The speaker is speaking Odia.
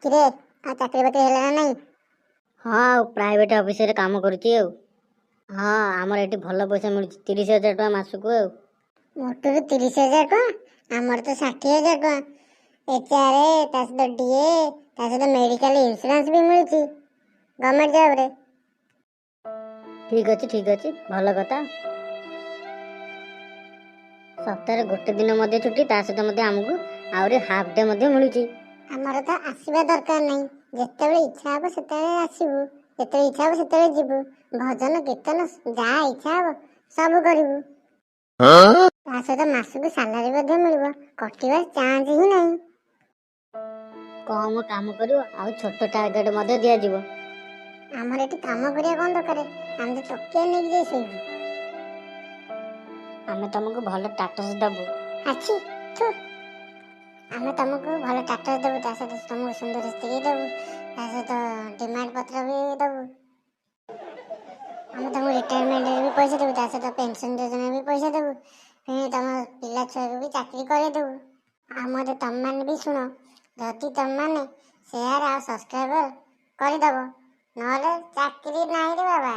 କିରେ, ଆଉ ଚାକିରି ବାକିରି ହେଲା ନା ନାହିଁ? ହଁ, ଆଉ ପ୍ରାଇଭେଟ୍ ଅଫିସରେ କାମ କରୁଛି ଆଉ। ହଁ, ଆମର ଏଠି ଭଲ ପଇସା ମିଳୁଛି, 30,000 ଟଙ୍କା ମାସକୁ ଆଉ। ମୋଟରୁ 30,000 ଟଙ୍କା? ଆମର ତ 60,000 ଟଙ୍କା। ଏଚ୍ ଆର୍, ତା ସହିତ ଡିଏ, ତା ସହିତ ମେଡ଼ିକାଲ ଇନ୍ସୁରାନ୍ସ ବି ମିଳୁଛି ଗଭର୍ଣ୍ଣମେଣ୍ଟ ଜବ୍ରେ। ଠିକ୍ ଅଛି, ଠିକ୍ ଅଛି, ଭଲ କଥା। ସପ୍ତାହରେ ଗୋଟେ ଦିନ ମଧ୍ୟ ଛୁଟି, ତା ସହିତ ମଧ୍ୟ ଆମକୁ ଆହୁରି ହାଫ୍ ଡେ ମଧ୍ୟ ମିଳୁଛି। ଆମର ତ ଆସିବା ଦରକାର ନାହିଁ। ଯେତେବେଳେ ଇଚ୍ଛା ହବ ସେତେବେଳେ ଆସିବୁ, ଯେତେବେଳେ ଇଚ୍ଛା ହବ ସେତେବେଳେ ଯିବୁ। ଭଜନ କୀର୍ତ୍ତନ ଯାହା ଇଚ୍ଛା ହବ ସବୁ କରିବୁ। ତା ସହିତ ମାସକୁ ସାଲାରୀ ମଧ୍ୟ ମିଳିବ, କଟିବା ଚାନ୍ସ ହିଁ ନାହିଁ। କମ କାମ କରିବ ଆଉ ଛୋଟ ଟାର୍ଗେଟ୍ ମଧ୍ୟ ଦିଆଯିବ। ଆମର ଏଠି କାମ କରିବା କଣ ଦରକାର? ଆମେ ତ ତକିଆ ନେଇକି ଯାଇ ଶୋଇବୁ। ଆମେ ତମକୁ ଭଲ ଷ୍ଟାଟସ୍ ଦେବୁ। ଆଛି ଥୁ। ଆମେ ତମକୁ ଭଲ ଷ୍ଟାଟସ୍ ଦେବୁ, ତା ସହିତ ତମକୁ ସୁନ୍ଦର ସ୍ତ୍ରୀ ଦେବୁ, ତା ସହିତ ଡିମାଣ୍ଡ ପତ୍ର ବି ଦେବୁ। ଆମେ ତମକୁ ରିଟାୟାରମେଣ୍ଟରେ ବି ପଇସା ଦେବୁ, ତା ସହିତ ପେନସନ୍ ଯୋଜନା ବି ପଇସା ଦେବୁ। ପୁଣି ତମ ପିଲା ଛୁଆକୁ ବି ଚାକିରି କରେଇଦେବୁ। ଆଉ ମୋତେ ତମମାନେ ବି ଶୁଣ, ଯଦି ତମମାନେ ସେୟାର ଆଉ ସବସ୍କ୍ରାଇବର କରିଦେବ, ନହେଲେ ଚାକିରି ନାହିଁ ରେ ବାବା।